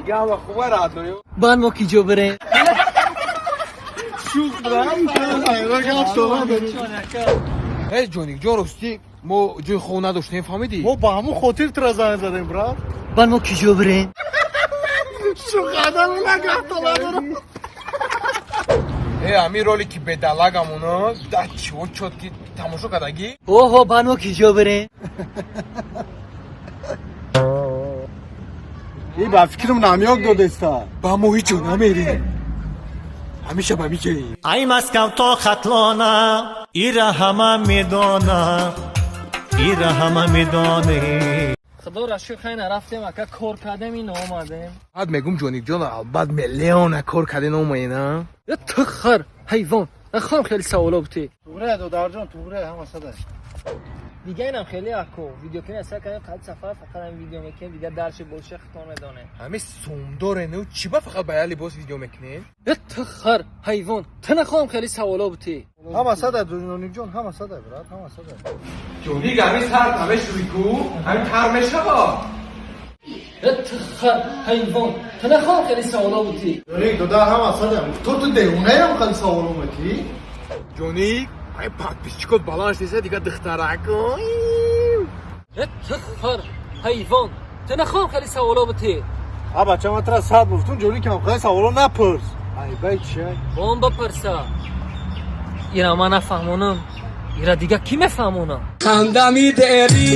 Дига ҳама хуба, родной. Баъд мо киҷо бирем? Шух, брат. Эй, Ҷоник ҷон, ростӣ мо ҷои хоб надоштем, фаҳмидӣ? Мо ба ҳамун хотир тура занг задем, брат. Баъд мо киҷо бирем? Шуқадар нагахта надорам. Э, ҳамин ролики бедалагамоно да чиво чот ки тамошо кардагӣ? Оҳо, баъд мо киҷо бирем? И ба фикрам намёк додеста. Ба мо ҳеҷ ҷо намерем, ҳамеша ба миҷаем. Ай Маскав то Хатлона, ира ҳама медона, ира ҳама медоне. Худоро шукр, хайна рафтем, ака, кор кардем, ин омадем. Баъд мегум, Ҷоник ҷон, албат миллиона кор карден, омаена. Я ту хар, ҳайвон, нахоҳам хеле саволо бутӣ. Туғре, додарҷон, туғре, ҳама сада. Дига инам хеле аку видео кунем, сар кардем қад сафар, фақат ҳам видео мекунем, дига дарши больше хитон медонем. Ҳамин сумдорену чӣ ба фақат ба я либос видео мекунем? Я ту хар, ҳайвон, ту нахоҳам хеле саволо бутӣ. Ҳама сада, Ҷоникҷон, ҳама сада, брат, ҳама сада. Ҷоник, ҳамин сар намешӯӣ ку, ҳамин тар мешава. Я ту хар, ҳайвон, ту нахоҳам хеле саволо бутӣ. Ҷоник, додар, ҳама сада. Ту девонаям, хали саволо метӣ? Ҷоник, ҳамин подписчикот баланд шудеса, дига духтарако. Я ту хар, ҳайвон, ту нахоҳам хеле саволо бутӣ. А бача, ман тура сад гуфтум, Ҷоникам хали саволо напурс. Ай бай чия? Бон бапарса. Ира ман нафаҳмонам, ира дига кӣ мефаҳмонам? Хандами дери.